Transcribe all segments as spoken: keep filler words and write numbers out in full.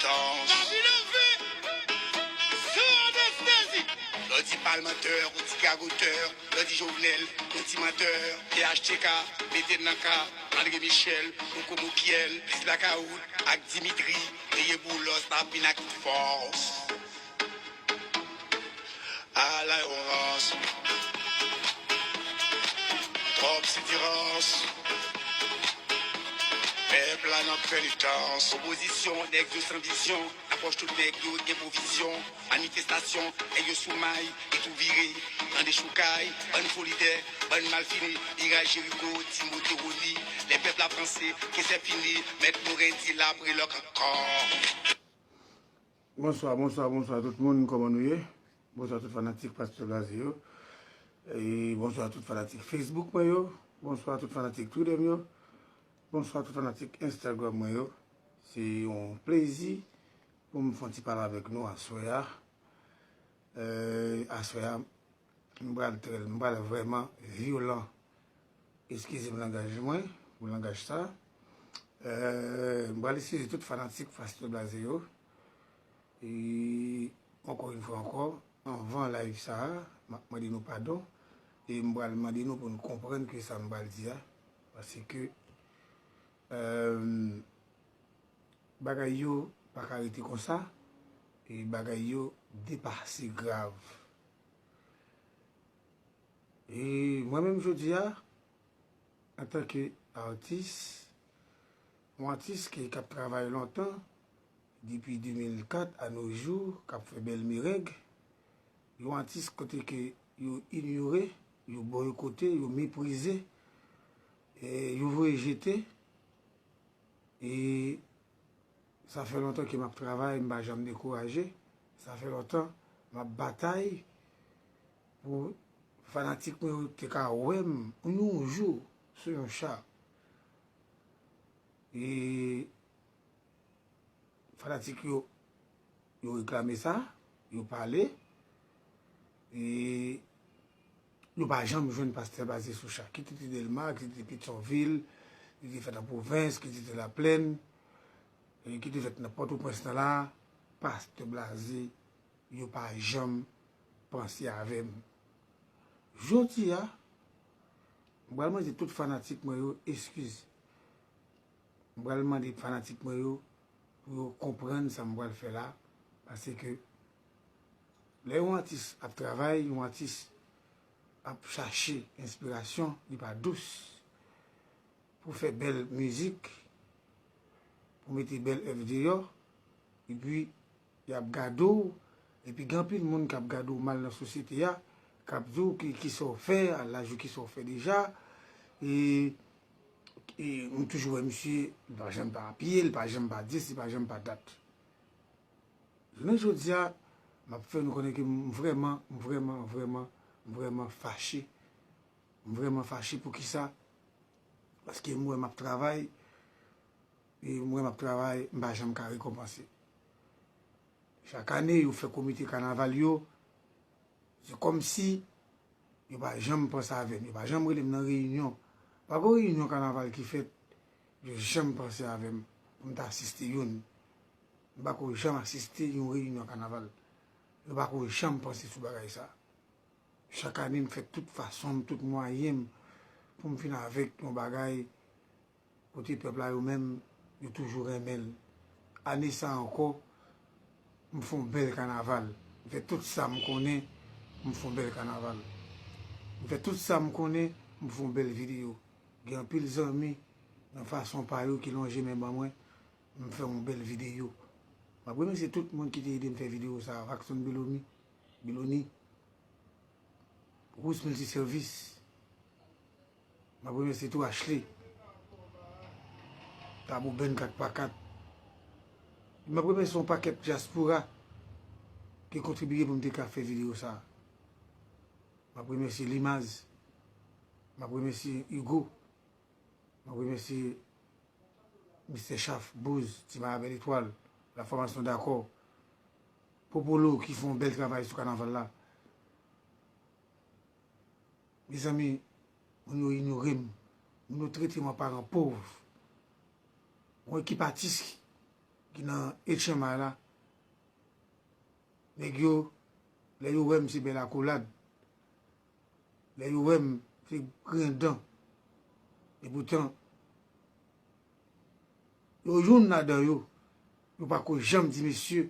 Tans. Lavi leve sou anestezi. Lè w di palmantè, ou di gagotè. Lè w di Jovenel, ou di mantè. P H T K, mete n nan ka. André Michel, Koko Mokyèl, plis blakawout ak Dimitri. Veye Boulos, n ap vin ak tout fòs. Ala yon rans. Twòp sitirans. Pèp la nan penitans. Opozisyon, nèg yo san vizyon. Apwòch tout nèg yo gen pwovizyon. Manifestasyon, nèg yo sou may, yo tou vire. Nan dechoukay, bann fo lidè, bann malfini. Viraj Jeriko, Timote Roni. Lè pèp la panse ke sè fini, Mèt Moren di l ap relòk ankò. Bonswa, bonswa, bonswa tout moun, kòman nou ye? Bonswa tout fanatik Pastè Blaze yo. E bonswa tout fanatik Facebook mwen yo. Bonswa tout fanatik Twitter m yo. Bonswa tout fanatik Instagram mwen yo. Se yon plezi pou m fè yon ti pale avèk nou aswè a. E, aswè a, m pral trè, m pral vrèman vyolan. Eskize m langaj mwen, pou langaj sa. E, m pral eskize tout fanatik Pastè Blaze yo. E, ankò yon fwa ankò, anvan live sa a, m ap mande nou padon. E m pral mande nou pou nou konprann ke sa m pral di a. Paske, e, bagay yo pa ka rete konsa. E bagay yo depase grav. E mwen menm jodi a, antanke atis, yon atis ki, k ap travay lontan, depi de mil kat a no jou, k ap fè bèl mereng, yon atis kote ke yo inyore, yo boykote, yo meprize, e yo voye jete, e sa fè lontan ke m ap travay, m pa janm dekouraje. Sa fè lontan m ap batay pou fanatik mwen yo te ka wè m yon jou sou yon cha. E fanatik yo, yo reklame sa, yo pale, e yo pa janm jwenn Pastè Blaze sou cha. Kit li te Dèlma, kit li te Petyonvil, li te fèt an pwovens, kit li te Laplèn, e kit li fèt nan Pòtoprens nan la, Pastè Blaze, yo pa janm panse avè m. Jodi a, m pral mande tout fanatik mwen yo eskiz. M pral mande fanatik mwen yo pou yo konprann sa m pral fè la, paske lè yon atis ap travay, yon atis ap chache enspirasyon, li pa dous pou fè bèl mizik, pou mete bèl èv deyò, epi y ap gade w, epi gen anpil moun k ap gade w mal nan sosyete a, k ap di w ki, kisa w fè, a laj ou kisa w fè deja, e, e m toujou wè misye, li pa janm pa pye, li pa janm pa dis, li pa janm pa dat. Jounen jodi a, m ap fè nou konnen ke m vrèman, m vrèman, m vrèman, m vrèman fache. M vrèman fache. Poukisa? Paske m wè m ap travay, e m wè m ap travay, m pa janm ka rekonpanse. Chak ane, yo fè komite kanaval yo, se kòmsi yo pa janm panse avè m, yo pa janm rele m nan reyinyon. Pa gen reyinyon kanaval ki fèt, yo janm panse avè m pou m ta asiste youn. M pa ko janm asiste yon reyinyon kanaval. Yo pa ko janm panse sou bagay sa. Chak ane, m fè tout fason m, tout mwayen m pou m vin avèk yon bagay kote pèp la yo menm, yo toujou renmen l. Ane sa a ankò, m fè yon bèl kanaval. M fè tout sa m konnen, m fè yon bèl kanaval. M fè tout sa m konnen, m fè yon bèl videyo. Gen anpil zanmi, nan fason pa yo, ki lonje men ban mwen, m fè yon bèl videyo. M ap remèsye tout moun ki te ede m fè videyo sa a, Vackson Belomi, Beloni, Rous Miltiservis. M ap remèsye tou Ashley, Tabou Band kat pa kat. M ap remèsye yon pakèt dyaspora ki kontribiye pou m te ka fè videyo sa a. M ap remèsye Limaz. M ap remèsye Hugo. M ap remèsye Mistè Chaf, Bouz, Ti Marabèl Etwal, La Fòmasyon Dakò, Popolo ki fè yon bèl travay sou kanaval la. Mezanmi, moun yo inyore m. Moun yo trete m an paran pòv. Yon ekip atis ki nan Etchanmay la, nèg yo, lè yo wè m se bèl akolad, lè yo wè m se griyen dan, epoutan, yo youn ladan yo, yo pako janm di, mesye,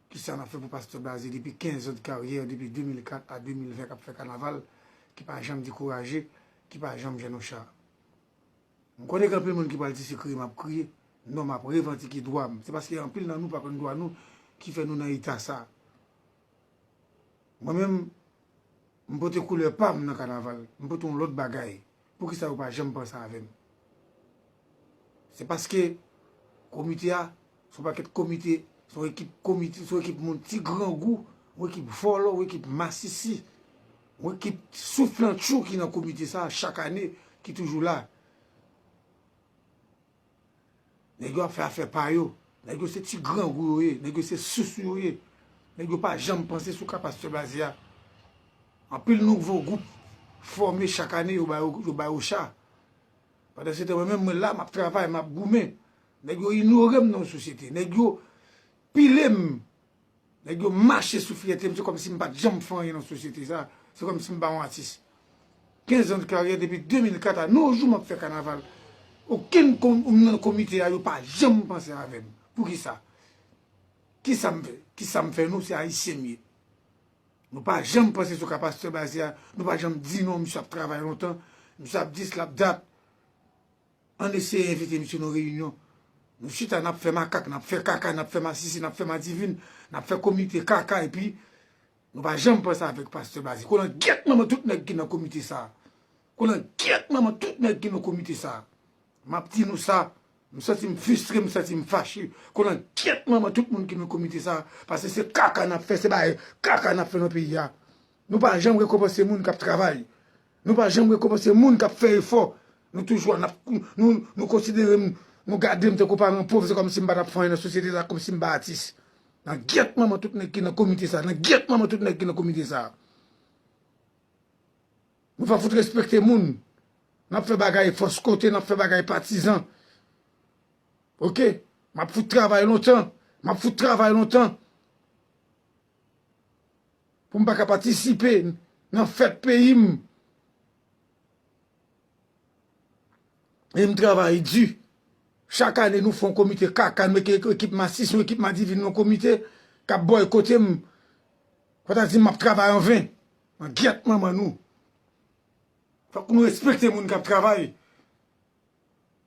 kisa n ap fè pou Pastè Blaze depi kenz an de karyè, depi de mil kat a de mil ven k ap fè kanaval, ki pa janm dekouraje, ki pa janm jwenn yon cha. M konnen gen anpil moun ki pral di se kriye m ap kriye. Non, m ap revandike dwa m. Se paske anpil nan nou pa konn dwa nou ki fè nou nan eta sa. Mwen menm, m pote koulè pa m nan kanaval. M pote yon lòt bagay. Poukisa yo pa janm panse avè m? Se paske komite a, se yon pakèt komite, se yon ekip komite, se yon ekip moun ti grangou, yon ekip vòlò, yon ekip masisi, yon ekip souflantchou ki nan komite sa a chak ane, ki toujou la. Nèg yo ap fè afè pa yo. Nèg yo se ti grangou yo ye. Nèg yo se sousou yo ye. Nèg yo pa janm panse sou ka Pastè Blaze a. Anpil nouvo gwoup fòme chak ane, yo ba yo, yo ba yo cha. Pandan se tan, mwen menm, mwen la, m ap travay, m ap goumen. Nèg yo inyore m nan yon sosyete. Nèg yo pile m. Nèg yo mache sou fyète m, se kòmsi m pa t janm fè anyen nan sosyete sa. Se kòmsi m pa yon atis. Kenz an de karyè, depi de mil kat a nos jours m ap fè kanaval. Okenn kon-, moun nan komite a, yo pa janm panse avè m. Poukisa? Kisa m fè? Kisa m fè nou? Se Ayisyen m ye. Nou pa janm panse sou ka Pastè Blaze a, nou pa janm di non, misye ap travay lontan, misye ap dis, l ap dat. Ann eseye envite misye nan reyinyon. Nou chita, n ap fè makak, n ap fè kaka, n ap fè masisi, n ap fè madivin, n ap fè komite kaka, epi nou pa janm panse avèk Pastè Blaze. Kolangyèt manman tout nèg ki nan komite sa a. Kolangyèt manman tout nèg ki nan komite sa a. M ap di nou sa, m santi m fristre, m santi m fache. Kolangyèt manman tout moun ki nan komite sa a. Paske se kaka n ap fè, se bagay kaka n ap fè nan peyi a. Nou pa janm rekonpanse moun k ap travay. Nou pa janm rekonpanse moun k ap fè efò. Nou toujou, n ap, nou, nou konsidere m, nou gade m tankou paran pòv, se kòmsi m pa t ap fè anyen nan sosyete sa, kòmsi m pa atis. Nan gyèt manman tout nèg ki nan komite sa, nan gyèt manman tout nèg ki nan komite sa. Nou pa fout respekte moun. N ap fè bagay fòs kote, n ap fè bagay patizan. Oke? M ap fout travay lontan. M ap fout travay lontan. Pou m pa ka patisipe nan fèt peyi m. E m travay di. Chak ane, nou fè yon komite kaka, nou mete ekip masis, yon ekip madivin nan komite k ap bòykote m. Fò ta di m ap travay anven. Nan gyèt manman nou. Fòk nou respekte moun k ap travay.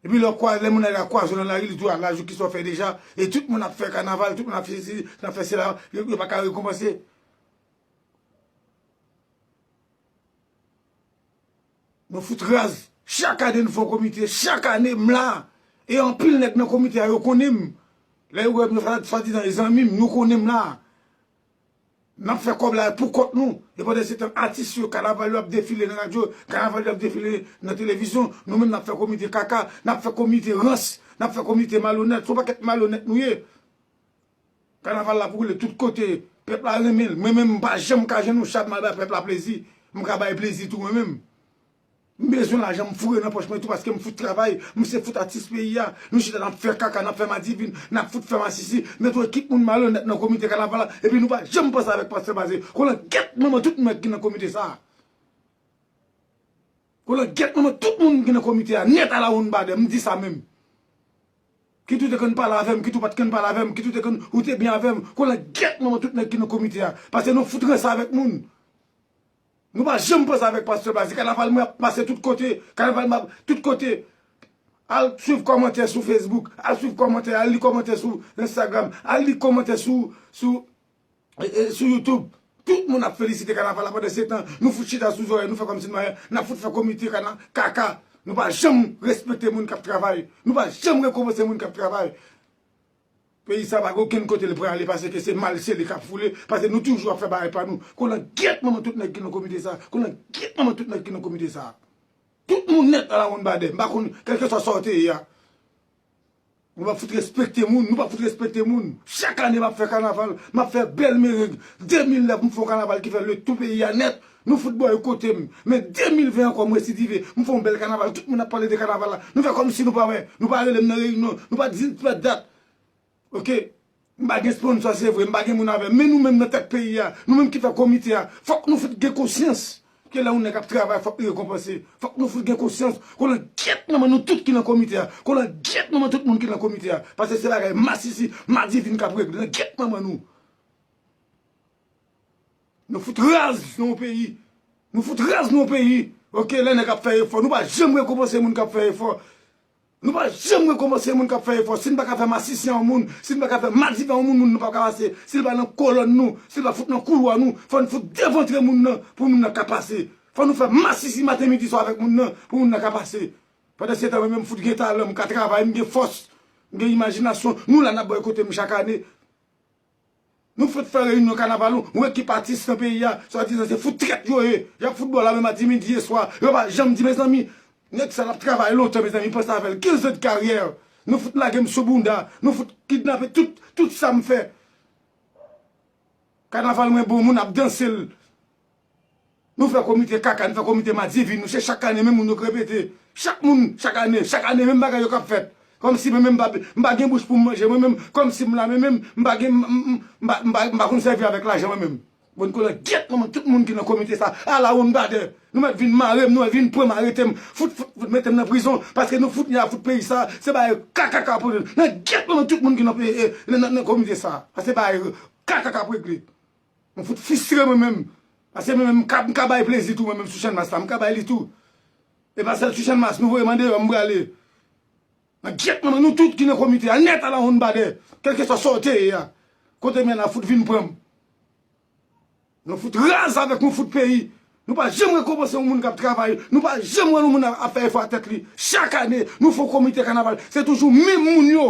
Epi lè w kwa-, lè moun la kwaze w nan lari, li di w, "A, la jou ki sa w fè deja." E tout moun ap fè kanaval, tout moun ap fè sesi, ap fè sela, yo, yo pa ka rekonpanse. Nou fout raz. Chak ane nou fè yon komite, chak ane m la. E anpil nèg nan komite a, yo konnen m. Lè yo wè m, yo swadizan e zanmi m, yo konnen m la. N ap fè kòb la pou kont nou. E pandan se tan, atis yo, kanaval yo ap defile nan radyo, kanaval yo ap defile nan televizyon. Nou menm, n ap fè komite kaka, n ap fè komite rans, n ap fè komite malonèt. Se yon pakèt malonèt nou ye. Kanaval la pou woule tout kote. Pèp la renmen l. Mwen menm, m pa janm ka jwenn yon cha m al bay pèp la plezi. M ka bay plezi tou mwen menm. M bezwen lajan, m foure nan pòch mwen tou paske m fout travay. M se fout atis peyi a. Nou chita n ap fè kaka, n ap fè madivin, n ap fout fè masisi. Mete yon ekip moun malonèt nan komite kanaval la. Epi nou pa janm panse avèk Pastè Blaze. Kolangyèt manman tout nèg ki nan komite sa a. Kolangyèt manman tout moun ki nan komite a. Nèt alawonnbadè, m di sa menm. Kit ou te konn pale avè m, kit ou pa t konn pale avè m, kit ou te konn, ou te byen avè m. Kolangyèt manman tout nèg ki nan komite a. Paske nou fout ranse avèk moun. Nou pa janm panse avèk Pastè Blaze. Kanaval mwen ap pase tout kote. Kanaval mwen ap tout kote. Al swiv kòmantè sou Facebook. Al swiv kòmantè. Al li kòmantè sou Instagram. Al li kòmantè sou, sou, e, e, sou YouTube. Tout moun ap felisite kanaval la pandan se tan. Nou fout chita sou zòrèy. Nou fè kòmsi nou pa anyen. N ap fout fè komite kana-, kaka. Nou pa janm respekte moun k ap travay. Nou pa janm rekonpanse moun k ap travay. Peyi sa pa gen okenn kote li prale, paske se mal sele k ap foule, paske nou toujou ap fè bagay pa nou. Kolangyèt manman tout nèg ki nan komite sa. Kolangyèt manman tout nèg ki nan komite sa. Tout moun nèt alawonnbadè. M pa konn, kèlkeswa sa w te ye a. Nou pa fout respekte moun, nou pa fout respekte moun. Chak ane m ap fè kanaval, m ap fè bèl mereng. De mil nèf, m fè yon kanaval ki fè le tou peyi a nèt. Nou fout bòykote m. Men de mil ven ankò, m residive. M fè yon bèl kanaval, tout moun ap pale de kanaval la. Nou fè kòmsi nou pa wè, nou pa rele m nan reyinyon, nou pa di, nou pa dat. Ok? M pa gen sponsò, se vre, m pa gen moun avè m. Men nou menm nan tèt peyi a, nou menm ki fè komite a, fòk nou fout gen konsyans ke lè yon nèg ap travay, fòk li rekonpanse. Fòk nou fout gen konsyans. Kolangyèt manman nou tout ki nan komite a. Kolangyèt manman tout moun ki nan komite a. Paske se bagay masisi, madivin k ap regle. Langyèt manman nou. Nou fout raz nan yon peyi. Nou fout raz nan yon peyi. Ok, lè nèg ap fè efò, nou pa janm rekonpanse moun k ap fè efò. Nou pa janm rekonpanse moun k ap fè efò. Si n pa ka fè masisi a yon moun, si n pa ka fè madivin a yon moun, moun nan pa ka pase. Si l pa nan kolòn nou, si l pa fout nan koulwa nou, fò n fout devantre moun nan pou moun nan ka pase. Fò nou fè masisi maten, midi, swa avèk moun nan pou moun nan ka pase. Pandan se tan, mwen menm, m fout gen talan, m ka travay, m gen fòs, m gen imajinasyon. Nou la, n ap bòykote m chak ane. Nou fout fè reyinyon kanaval, yon ekip atis nan peyi a, swadizan se fout trèt yo ye. Y ap fout bò la menm maten, midi e swa. Yo pa janm di, mezanmi, nèg sa l ap travay lontan, mezanmi, panse avè l, kenz an de karyè. Nou fout lage m sou bounda, nou fout kidnape tout, tout sa m fè. Kanaval mwen bon, moun ap danse l. Nou fè komite kaka, nou fè komite madivin, nou se chak ane menm moun yo k repete. Chak moun, chak ane, chak ane menm bagay yo k ap fèt. Kòmsi mwen menm m pa, m pa gen bouch pou m manje, mwen menm, kòmsi m la, mwen menm, m pa gen, m, m, m pa, m pa, m pa konn sèvi avèk lajan mwen menm. Bon, kolangyèt manman tout moun ki nan komite sa, ala wonn badè. Nou mèt vin mare m, nou mèt vin pran m, arete m, fout, fout, fout, mete m nan prizon, paske nou fout, n a fout peyi sa, se bagay kaka k ap pran. Langyèt manman tout moun ki nan peyi, e, nan, nan, nan komite sa, paske bagay kaka k ap regle. Mwen fout fristre mwen menm. Paske mwen menm, m ka, m ka bay plezi tou, mwen menm sou Channmas la, m ka bay li tou. E pa sèl sou Channmas, nou voye m andeyò, m prale. Langyèt manman nou tout ki nan komite a, nèt ala wonn badè. Kèlkeswa sa w te ye a. Kote m ye la, fout vin pran m. Nou fout raz avèk yon fout peyi. Nou pa janm rekonpanse yon moun k ap travay. Nou pa janm wè yon moun ap, ap fè efò a tèt li. Chak ane, nou fè yon komite kanaval. Se toujou menm moun yo.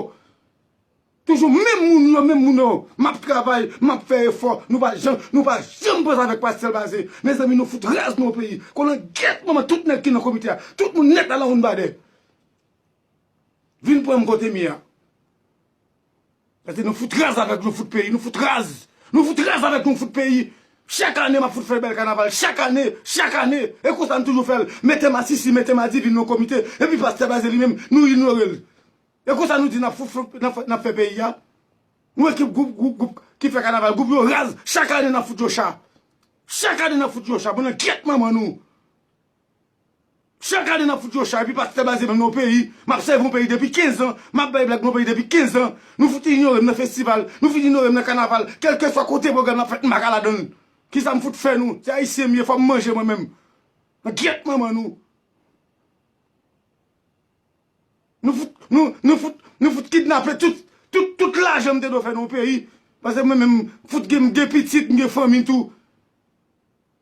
Toujou menm moun yo, menm moun yo. M ap travay, m ap fè efò. Nou pa janm, nou pa janm panse avèk Pastè Baze. Mezanmi, nou fout raz nan yon peyi. Kolangyèt manman tout nèg ki nan komite a. Tout moun nèt ala wonn badè. Vin pran m kote m ye a. Paske nou fout raz avèk nou fout peyi. Nou fout raz. Nou fout raz avèk nou fout peyi. Chak ane, m ap fout fè bèl kanaval. Chak ane, chak ane. E konsa n toujou fè l. Mete masisi, mete madivin nan komite. Epi Pastè Baze li menm, nou inyore l. E konsa nou di n ap fout, fout, n ap fè, n ap fè peyi a. Nou ekip gwoup, gwoup, gwoup ki fè kanaval, gwoup yo raz. Chak ane n ap fout yo cha. Chak ane n ap fout yo cha. Bon, langyèt manman nou. Chak ane n ap fout yo cha. Epi Pastè Baze menm nan yon peyi. M ap sèvi yon peyi depi kenz an. M ap bay blag nan yon peyi depi kenz an. Nou fout inyore m nan festival. Nou fout inyore m nan kanaval. Kèlkeswa kote pwogram nan fèt, m pa ka ladan l. Kisa m fout fè nou? Se ayisyen m ye, fò m manje mwen menm. Langyèt manman nou. Nou fout, nou, nou fout, nou fout kidnape tout, tout, tout lajan m te dwe fè nan yon peyi. Paske mwen menm, fout gen, m gen pitit, m gen fanmi tou.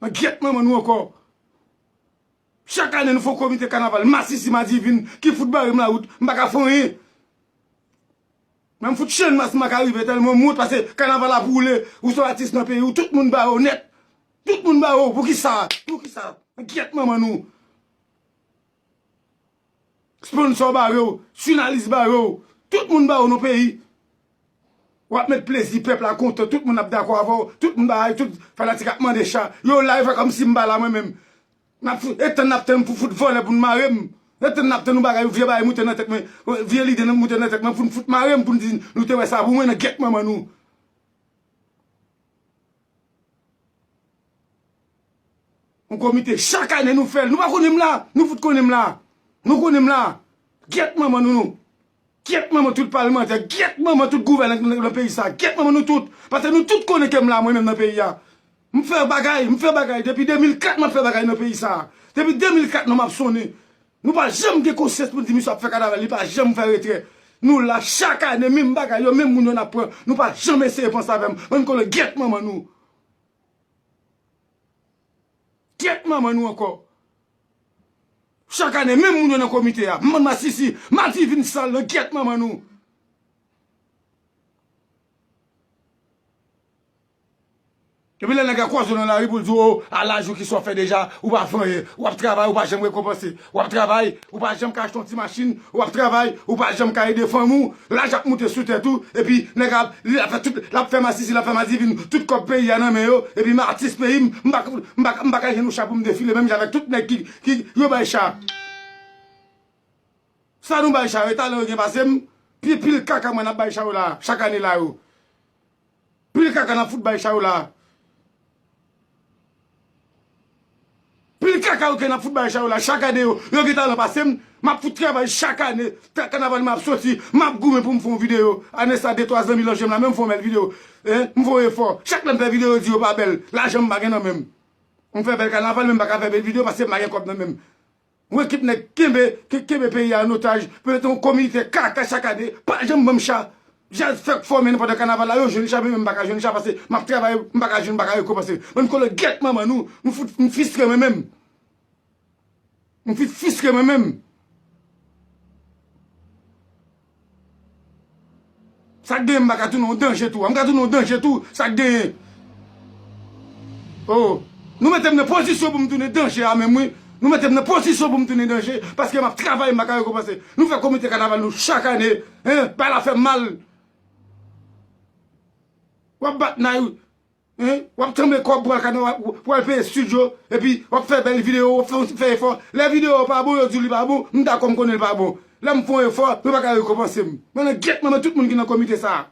Langyèt manman nou ankò. Chak ane nou fè yon komite kanaval, masisi madivin, ki fout bare m lawout, m pa ka fè anyen. Menm fout Channmas m pa ka rive tèlman m wont, paske kanaval ap woule, ou se yon atis nan peyi w, tout moun bare w nèt. Tout moun bare w, poukisa? Poukisa? Langyèt manman nou. Sponsò bare w, jounalis bare w, tout moun bare w nan peyi. W ap met plezi, pèp la kontan, tout moun ap dakò avè w, tout moun bagay, tout fanatik ap mande cha. Yo la, yo fè kòmsi m pa la mwen menm. N ap fout, e tann n ap tann pou fout vòlè pou n mare m. E tann n ap tann yon bagay, yon vye bagay moute nan tèt mwen, vye lide moute nan tèt mwen pou n fout mare m, pou n di nou te wè sa pou mwen, langyèt manman nou. Yon komite, chak ane nou fè l. Nou pa konnen m la. Nou fout konnen m la. Nou konnen m la. Gyèt manman nou, nou. Gyèt manman tout palmantè. Gyèt manman tout gouvènè nan, nan peyi sa. Gyèt manman nou tout. Paske nou tout konnen ke m la, mwen menm nan peyi a. M fè bagay, m fè bagay. Depi de mil kat, m ap fè bagay nan peyi sa. Depi de mil kat, non m ap sonnen. Nou pa janm gen konsyans pou n di misye ap fè kanaval, li pa janm fè retrè. Nou la chak ane, menm bagay yo, menm moun yo n ap pran. Nou pa janm eseye panse avè m. Bann kolangyèt manman nou. Gyèt manman nou ankò. Chak ane, menm moun yo nan komite a. Mann masisi, mati vin sal nan gyèt manman nou. Epi lè nèg la kwaze w nan lari pou l di w, o, a laj ou ki sa w fè deja, ou pa fè anyen. W ap travay, ou pa janm rekonpanse. W ap travay, ou pa janm ka achte yon ti machin. W ap travay, ou pa janm ka ede fanmi w. Laj ap moute sou tèt ou. Epi nèg la, li ap fè tout, l ap fè masisi, l ap fè madivin. Tout kòb peyi a nan men yo. Epi m atis peyi m, m pa, m pa, m pa ka jwenn yon cha pou m defile menm jan avèk tout nèg ki, ki yo bay cha. Sa nou bay cha yo, e talè yo gen pase m. Pye pil kaka mwen n ap bay sa yo la, chak ane la yo. Pil kaka n ap fout bay sa yo la. Pil kaka yo ke n ap fout bay sa yo la, chak ane yo, yo gen talan pase m, m ap fout travay chak ane, ta- kanaval m ap soti, m ap goumen pou m fè yon videyo. Ane sa, de twa zanmi lòje m la, men m fè yon bèl videyo. Hein, m fè yon efò. Chak lè m fè videyo, yo di yo pa bèl. Lajan m pa gen nan men m. M fè bèl kanaval, men m pa ka fè bèl videyo paske m pa gen kòb nan men m. Yon ekip nèg kenbe, ke- kenbe peyi a an otaj, pou mete yon komite kaka chak ane, pa janm ban m cha. Jazz fèk fòme nan pandan kanaval la, yo jwenn cha, men m pa ka jwenn cha, paske m ap travay, m pa ka jwenn, m pa ka rekonpanse. Bann kòlòt gyèt manman nou, m fout, m fristre mwen menm. M fout fristre mwen menm. Sa k genyen, m pa ka tounen yon danje tou. M ka tounen yon danje tou, sa k genyen. Oh, nou mete m nan pozisyon pou m tounen danje a menm, wi. Nou mete m nan pozisyon pou m tounen danje, paske m ap travay, m pa ka rekonpanse. Nou fè komite kanaval nou chak ane, hein, bagay la fè m mal. W ap bat nay, hein, w ap tranble kòb pou al kana-, pou al peye estidyo, epi w ap fè bèl videyo, w ap fè, fè efò. Lè videyo a pa bon, yo di w li pa bon, m dakò, m konnen l pa bon. Lè m fè yon efò, yo pa ka rekonpanse m. Mwen nan gyèt manman tout moun ki nan komite sa a.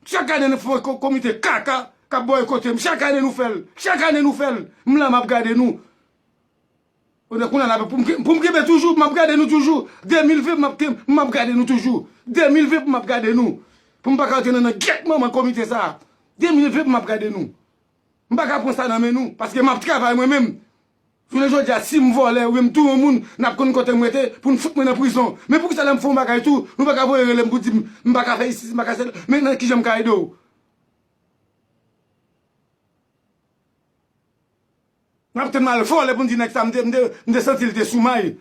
Chak ane nou fè ko- komite kaka k ap bòykote m. Chak ane nou fè l. Chak ane nou fè l. M la, m ap gade nou. Kounye a, kounye a, pou m, pou m kenbe toujou, m ap gade nou toujou. De mil ven, m ap, m ap gade nou toujou. De mil ven, m ap gade nou. Pou m pa ka antre nan, nan gyèt manman komite sa a. De mil ven, m ap gade nou. M pa ka pran sa nan men nou, paske m ap travay mwen menm. Jounen jodi a, si m vòlè oubyen m touye yon moun, n ap konn kote m rete pou n fout mwen nan prizon. Men poukisa lè m fè yon bagay tou, nou pa ka voye rele m pou di m, m pa ka fè isit, m pa ka sèl, men nan kijan m ka ede w? N ap tann m al vòlè pou n di nèg sa, m te, m te, m te santi l te sou may.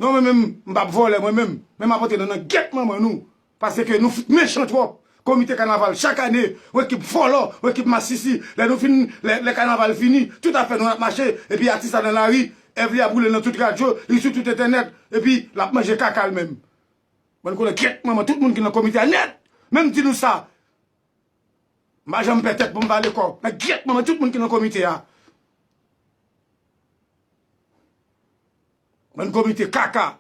Non, mwen menm, m p ap vòlè mwen menm. Men m ap antre nan, nan gyèt manman nou. Paske nou fout mechan twòp. Komite kanaval, chak ane, yon ekip vòlò, yon ekip masisi. Lè nou fin, lè, lè kanaval fini, tout afè nou ap mache. Epi atis la nan lari, èv li ap woule nan tout radyo, li sou tout entènèt. Epi l ap manje kaka l menm. Bann kòlòt gyèt manman tout moun ki nan komite a nèt. Men m di nou sa. M pa janm pè tèt pou m pale kò. Nan gyèt manman tout moun ki nan komite a. Bann komite kaka.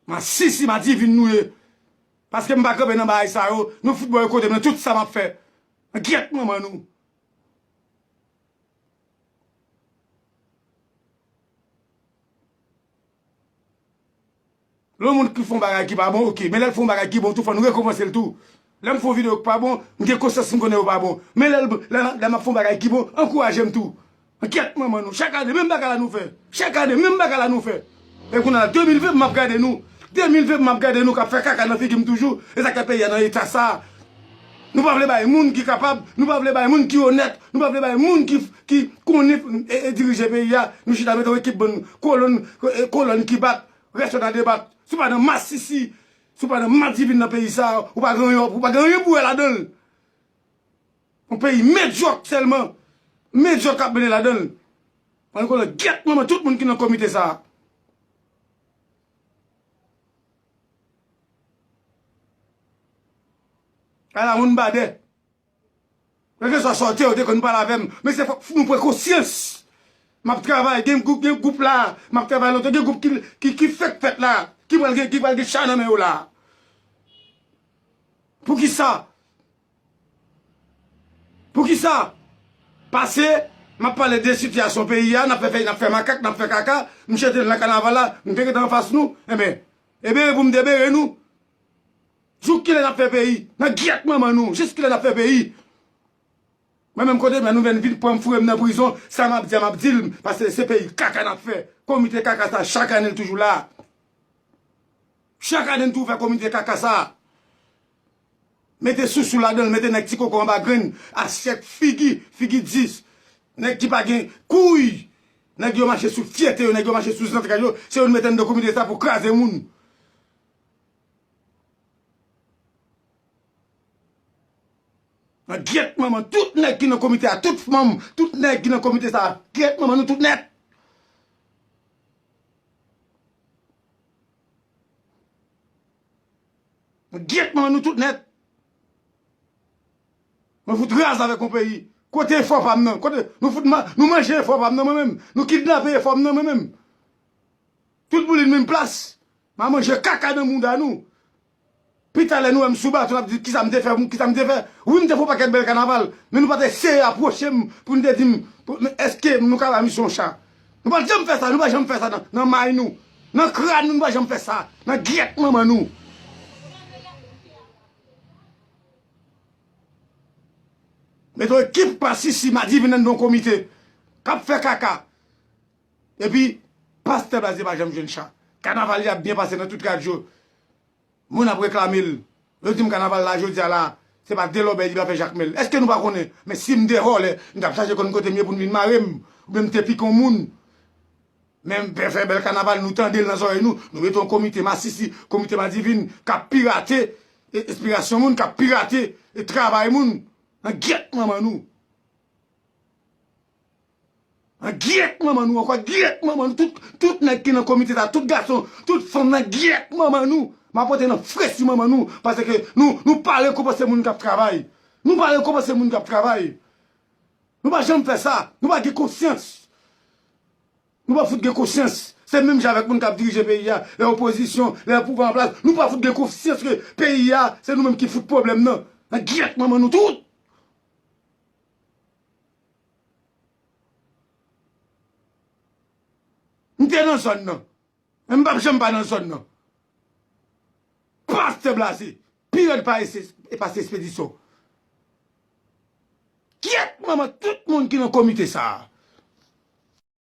Masisi, madivin nou ye. Paske m pa kanpe nan bagay sa yo, nou fout bòykote m nan tout sa m ap fè. Nan gyèt manman nou. Lè yon moun ki fè yon bagay ki pa bon, oke. Men lè l fè yon bagay ki bon tou, fò nou rekonpanse l tou. Lè m fè yon videyo ki pa bon, m gen konsyans, m konnen yo pa bon. Men lè, lè, lè m ap fè yon bagay ki bon, ankouraje m tou. Gyèt manman nou. Chak ane, menm bagay la nou fè. Chak ane, menm bagay la nou fè. E kounye a, de mil ven, m ap gade nou. De mil ven, m ap gade nou k ap fè kaka nan figi m toujou. E sa k fè peyi a nan eta sa a. Nou pa vle bay moun ki kapab, nou pa vle bay moun ki onèt, nou pa vle bay moun ki, ki konnen e, e dirije peyi a. Nou chita met yon ekip bann kolòn, e, kolòn ki bat, rès yo nan debat. Si w pa nan masisi, si w pa nan madivin nan peyi sa a, ou pa gen anyen, ou pa gen anyen pou wè ladan l. Yon peyi medyòk sèlman. Medyòk k ap mennen ladan l. Mwen konnen gyèt manman tout moun ki nan komite sa a. Ala moun badè. Kèlkeswa sa w te, w te konn pale avè m. Men se fòk nou pran konsyans. M ap travay, gen gwoup, gen gwoup la. M ap travay lontan, gen gwoup ki, ki, ki fèk fèt la. Ki pral gen, ki pral gen cha nan men yo la. Poukisa? Poukisa? Pase, m ap pale de sitiyasyon peyi a, n ap fè, fè, n ap fè makak, n ap fè kaka, m chante nan kanaval la, m te gentan anfas nou, enben, e bere pou m te bere nou. Jouk kilè n ap fè peyi? Nan gyèt manman nou, jis kilè n ap fè peyi? Mwen menm kote m la, nou vin, vin pran m foure m nan prizon, sa m ap di a m ap di l, paske se peyi kaka n ap fè. Komite kaka sa, chak ane l toujou la. Chak ane n toujou fè komite kaka sa. Mete sousou ladan l, mete nèg ti koko anba grenn, asyèt figi, figi dis. Nèg ki pa gen kouy. Nèg yo mache sou fyète yo, nèg yo mache sou zantray yo. Se yo n mete anndan komite sa pou kraze moun. Nan gyèt manman, tout nèg ki nan komite a, tout manm, tout nèg ki nan komite sa, gyèt manman nou tout nèt. Nan gyèt manman nou tout nèt. Mwen fout raz avèk yon peyi. Kote efò pa m nan? Kote nou fout ma-, nou manje efò pa m nan mwen menm? Nou kidnape efò m nan mwen menm? Tout boulin menm plas. M a manje kaka nan mouda nou. Pi talè nou wè m sou bato, n ap di kisa m te fè, kisa m te fè. Wi, m te fè yon pakèt bèl kanaval, men nou pa t eseye apwoche m pou n te di m, pou, men èske nou ka ba misye yon cha? Nou pa t janm fè sa, nou pa janm fè sa nan, nan may nou. Nan kràn nou, nou pa janm fè sa. Nan gyèt manman nou. Mete yon ekip masisi, madivin anndan yon komite k ap fè kaka. Epi, pastè Blaze pa janm jwenn cha. Kanaval li ap byen pase nan tout radyo. Moun ap reklame l. Yo di m kanaval la, jodi a la, se pa de lòbèy li pa fè Jakmèl. Èske nou pa konnen? Men si m te vòlè, m t ap chache konn kote m ye pou n vin mare m. Oubyen m te pike yon moun. Men m fè, fè bèl kanaval, nou tande l nan zòrèy nou. Nou mete yon komite masisi, komite madivin, k ap pirate e, enspirasyon moun, k ap pirate e, travay moun. Nan gyèt manman nou. Nan gyèt manman nou ankò, gyèt manman nou. Tout, tout nèg ki nan komite sa, tout gason, tout fanm nan gyèt manman nou. M ap pote nan fresi manman nou, paske nou, nou pa rekonpanse moun k ap travay. Nou pa rekonpanse moun k ap travay. Nou pa janm fè sa. Nou pa gen konsyans. Nou pa fout gen konsyans. Se menm jan avèk moun k ap dirije peyi a, lè opozisyon, lè pouvwa an plas. Nou pa fout gen konsyans ke peyi a, se nou menm ki fout pwoblèm nan. Nan gyèt manman nou tout. M te nan zòn nan. Men m p ap janm pa nan zòn nan. Pastè Blaze, pi rèd pa ese-, e pase Espedisyon. Gyèt manman tout moun ki nan komite sa a.